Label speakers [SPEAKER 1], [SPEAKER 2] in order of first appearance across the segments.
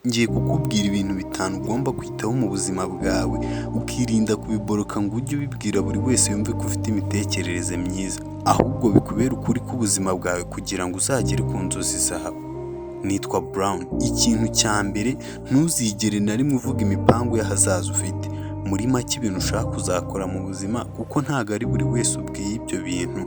[SPEAKER 1] Ngiye kukubwira ibintu bitanu ugomba kwitaho mu buzima bwawe, ukirinda kubiboroka ngo ujye ubibwira buri wese yumve ko ufite imitekerereze myiza, ahubwo bikubere ukuri k'ubuzima bwawe kugira ngo uzagere ku nzozi zawe. Nitwa Brown. Ikintu cya mbere, ntuzigere na rimwe uvuga imipango y'ahazaza ufite. Muri make, ibintu ushaka kuzakora mu buzima, kuko ntabwo ari buri wese ubwiye ibyo bintu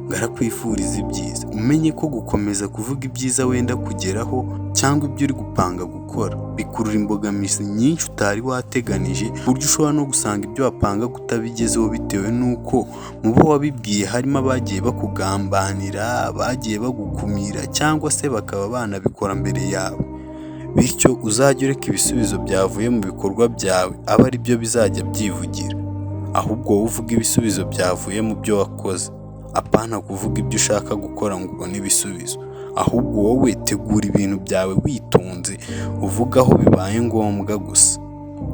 [SPEAKER 1] ngo arakwifuriza ibyiza. Umenye ko gukomeza kuvuga ibyiza wenda kugeraho cyangwa ibyo uri gupanga gukora bikurura imbogamizi nyinshi utari wateganije, ku buryo ushobora no gusanga ibyo wapangaga utabigezeho bitewe n'uko mu bo wabibwiye harimo abagiye bakugambanira, abagiye bagukumira cyangwa se bakaba banabikora mbere yawe. Bityo uzajye ureka ibisubizo byavuye mu bikorwa byawe abe ari byo bizajya byivugira, ahubwo wowe uvuge ibisubizo byavuye mu byo wakoze, apana kuvuga ibyo ushaka gukora ngo ubone ibisubizo. Ahubwo wowe tegura ibintu byawe witonze, uvuge aho bibaye ngombwa gusa,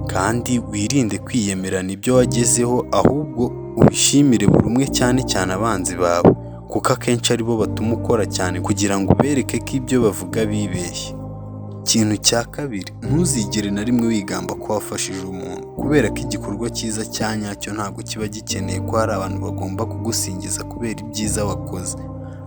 [SPEAKER 1] kandi wirinde kwiyemerana ibyo wagezeho, ahubwo ubishimire buri umwe, cyane cyane abanzi bawe, kuko akenshi aribo batuma ukora cyane kugira ngo ubereke ko ibyo bavuga bibeshye. Ikintu cya kabiri, ntuzigere na rimwe wigamba ko wafashije umuntu, kubera ko igikorwa cyiza cya nyacyo ntabwo kiba gikeneye ko hari abantu bagomba kugusingiza kubera ibyiza wakoze.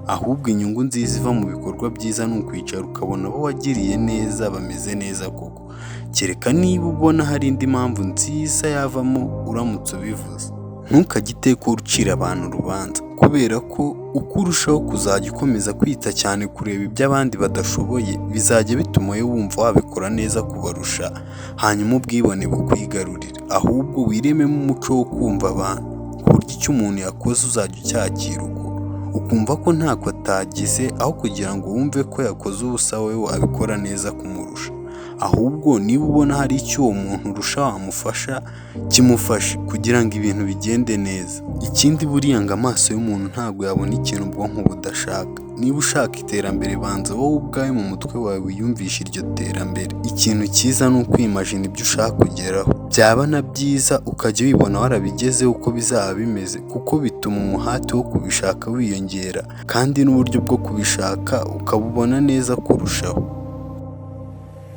[SPEAKER 1] Ahubwo inyungu nziza iva mu bikorwa byiza ni ukwicara ukabona abo wagiriye neza bameze neza koko, kereka niba ubona hari indi mpamvu nziza yavamo uramutse ubivuze. Ntukajye iteka ucira abantu urubanza, kubera ko uko urushaho kuzajya ukomeza kwita cyane kureba ibyo abandi badashoboye, bizajya bituma wowe wumva wabikora neza kubarusha, hanyuma ubwibone bukwigarurire. Ahubwo wirememo umuco wo kumva abantu, ku buryo icyo umuntu yakoze uzajya ucyakira uko, ukumva ko ntako atagize, aho kugira ngo wumve ko yakoze ubusa wowe wabikora neza kumurusha. Ahubwo niba ubona hari icyo uwo muntu urusha wamufasha, kimufashe kugira ngo ibintu bigende neza. Ikindi, buriya ngo amaso y'umuntu ntabwo yabona ikintu ubwonko budashaka. Niba ushaka iterambere, banza wowe ubwawe mu mutwe wawe wiyumvishe iryo terambere. Ikintu cyiza ni ukwimajina ibyo ushaka kugeraho. Byaba na byiza ukajya wibona warabigezeho uko bizaba bimeze, kuko bituma umuhate wo kubishaka wiyongera kandi n'uburyo bwo kubishaka ukabubona neza kurushaho.